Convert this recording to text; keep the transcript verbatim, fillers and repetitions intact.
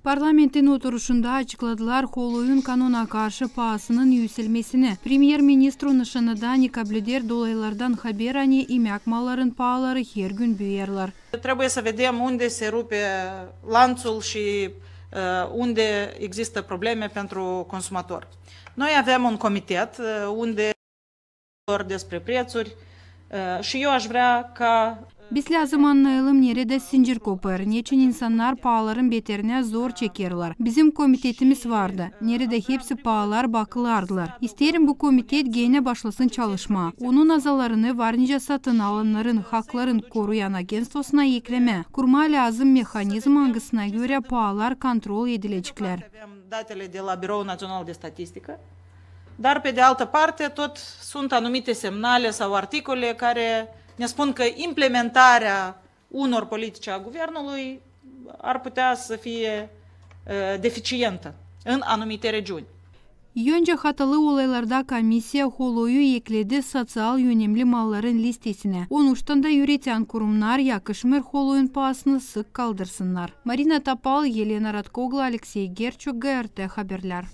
Parlamentin oturuşunda açıkladılar holoyun kanona karşı paasının üüselmesini. Premyer-ministr onu şannadı, ani kableder dolaylardan haber, ani imäk malların paaları hergün büüyerlär. Trebuie să vedem unde se rupe lanțul și, e, unde există probleme pentru consumator. Noi avem un comitet, e, unde despre prețuri, e, și eu aș vrea ca Biz lääzım annayalım, neredä sincir kopêr, neçin insannar paaların beterinä zor çekerlär. Bizim komitetimiz vardı, neredä hepsi paalar bakılardılar. İsteerim, bu komitet genä başlasın çalışmaa. Onun azalarını var nicä satın alannarın hakların koruyan agentstvosuna eklemää, kurmaa lääzım mehanizm, angısına görä paalar kontrol edileceklär. Datele de la Biroul Național de Statistică, dar, pe de altă parte, tot sunt anumite semnale sau articole care ne spun că implementarea unor politici a guvernului ar putea să fie, e, deficientă în anumite regiuni. Öncä hatalı olaylarda komissiya holoyu ekledi soţial önemli malların listesinä. Onuştan da üüretän kurumnar yakışmêêr holoyun paasını sık kaldırsınnar. Marina Topal, Elena Ratkoglu, Aleksey Gerçuk, G R T Haberlär.